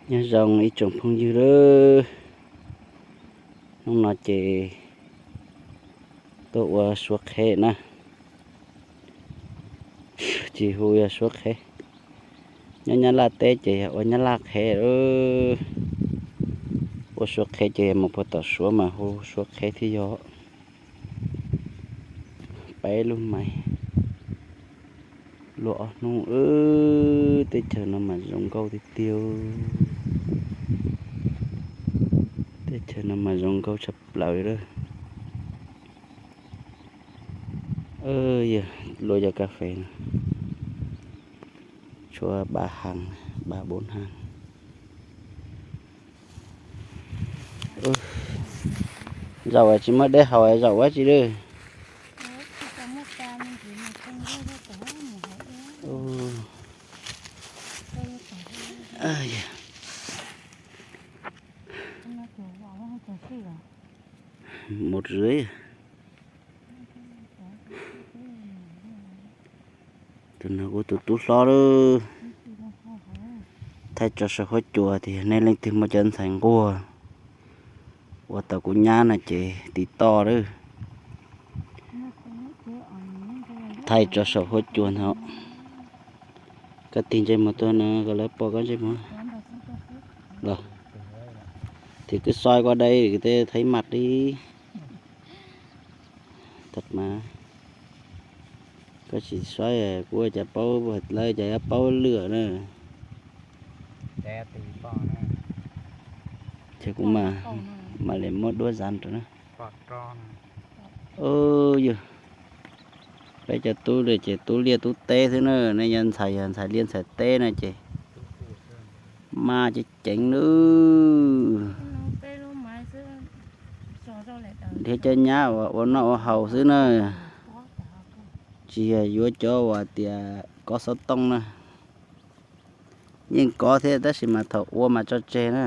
Nyob zoo ib tsoom phooj ywg lawm, hnub no ces tuaj ua suab qheb na, tsis hu yog suab qheb. Nyob Nyab Laj teb ces yog ua Nyab Laj qheb lawm. Ua suab qheb ces mus puag tom suab mas hu suab qheb thiab yog. Peb lub maiv luaj ob hnub, teb chaws no mas zoo nkauj tiag tiag. Teb chaws no mas zoo nkauj tshaj plaws li lawm. Yog luaj cov kas fes no, tshuav ba hang, ba bốn hang. Zaum es tsis muaj dej haus zaum ua tsi lawm. Mus rưới. Tus no kuv tus tub hlob lawm. Thaij tso saum huab cua tias nej leej twg muaj cov ntxhais nquag uas tau kuv nyab no ces tiv toj lawm. Thaij tso saum huab cua ntawd. Koj tig ntsej muag tuaj no kom lawv pom koj ntsej muag. Los, ces kwv xob koj dai tej thaib mam li. Tag mas koj tsis xob kuv ua cas paub, lawv cas yuav paub lwm na. Ces kuv mam li muab duab zav rau na. Yog peb cov tub li ces tub liaj tub teb xwb na, nej yog ntxhais, yog ntxhais liaj ntxhais teb na ces maj ceev ceev lawm. Thiab cov nyab uas ua noj ua haus xwb na, tsis yog yuav cov uas tias kov xov tooj na. Yeej kov thiab tab sis mas thaum ua mas tso tseg na.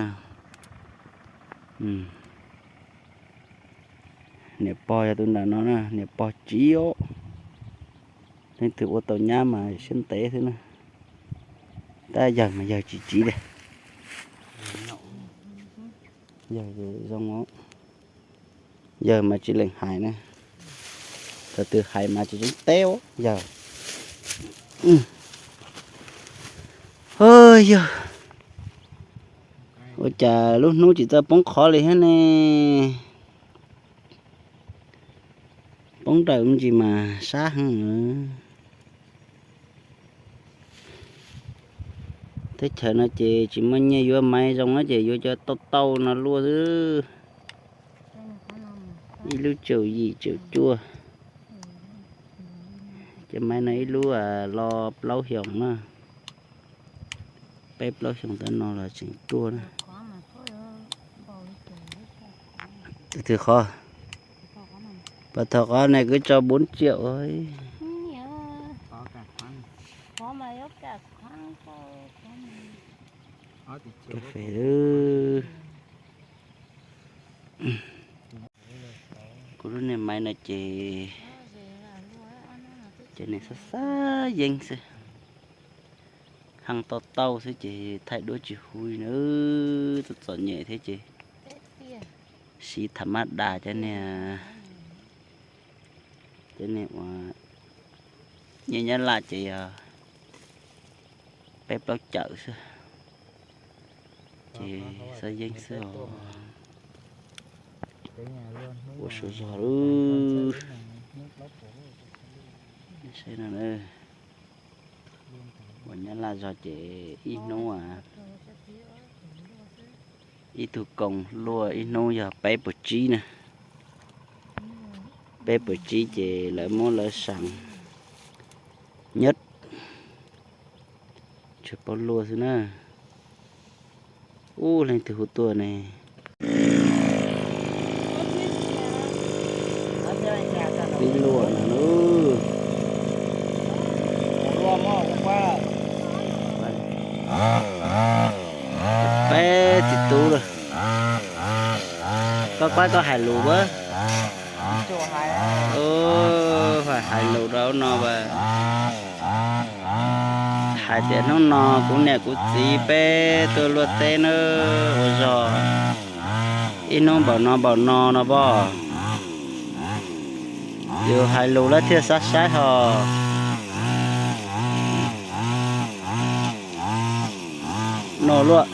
Niam pog yog tus nram no na, niam pog tsiv os. Leej twg ua tau nyab mas siab ntev xwb na. Tab yawg mas yawg tsis tsiv li. Yawg zoo, yawg mas tsis lees hais na. Thaum twg hais mas tsis tseeb teb yawg. Yog ua cas lub hnub tsis txawj poob qhov li thiab ne? Poob raws ntsis mas sab heev. Teb chaws no ces tsis muaj nyiaj yuav maiv zoo na, ces yuav cov tauj tauj no luaj xwb. Ib lub tsaum yim tsaum cuaj. Cov maiv no ib lub los plaub xyoos na. Peb plaub xyoos tam no los tseem ruaj na. Tus twg qhov? Pas thaum qhov ne kuv tso bốn triệu ua kas fes. Kuv lub niag maiv no ces, ces nws xab xab yeeb xwb, haj tau tau xwb ces thaij duab tsis huv na, txom txom nyem thiab ces siv tham mab das cov niag, cov niag uas nyiaj Nyab Laj ces yog peb plaub cawm xwb, ces xab yeeb xwb os. Ua suav zog lawm. Saib no, ua Nyab Laj zog ces ib hnub, ib tug koos luaj ib hnub yog peb puas tsib na. Peb puas tsib ces lawv muab lawv xas nyob, tsuas paub luaj xwb na. Ub, leej twg hu tuaj ne? Peb luaj no, peb txiv tub lawm. Koj pab koj hais lus a. Hais lus rau no as. Hais tias hnub no kuv niam kuv txiv peb tuaj luaj teb nawb, ua zog ib hnub npaum no npaum no no pob. Yus hais lus lawv thiaj xav saib ho. No luaj.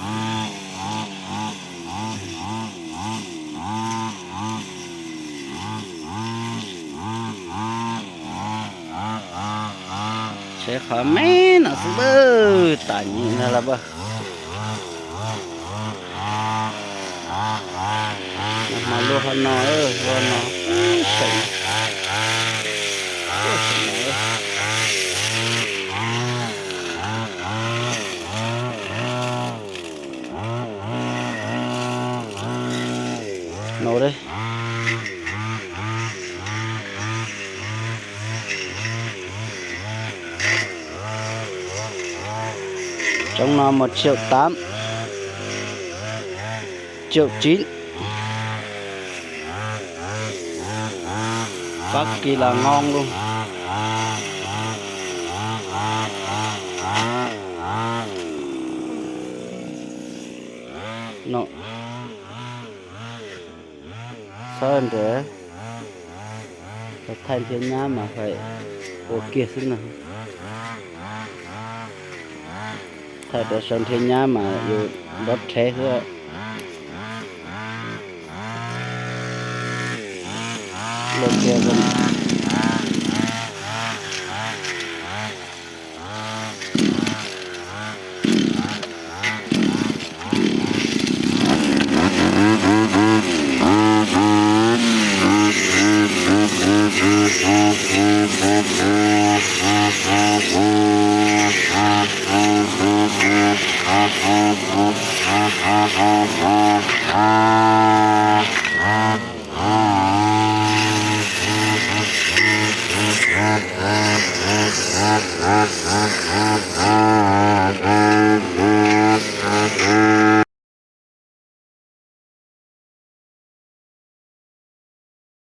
Tsev qhov me no xwb, tam nyim no los pab. Hmo luaj ho no, luaj no, seem. No, trống no một triệu tám, triệu chín. Có kỳ là ngon luôn. No. Txhob nrhiav, thaij nrhiav nyab mas hais ua kiag xwb no. Thaij rau sau nrhiav nyab mas yus nrov rhev xwb. Los tias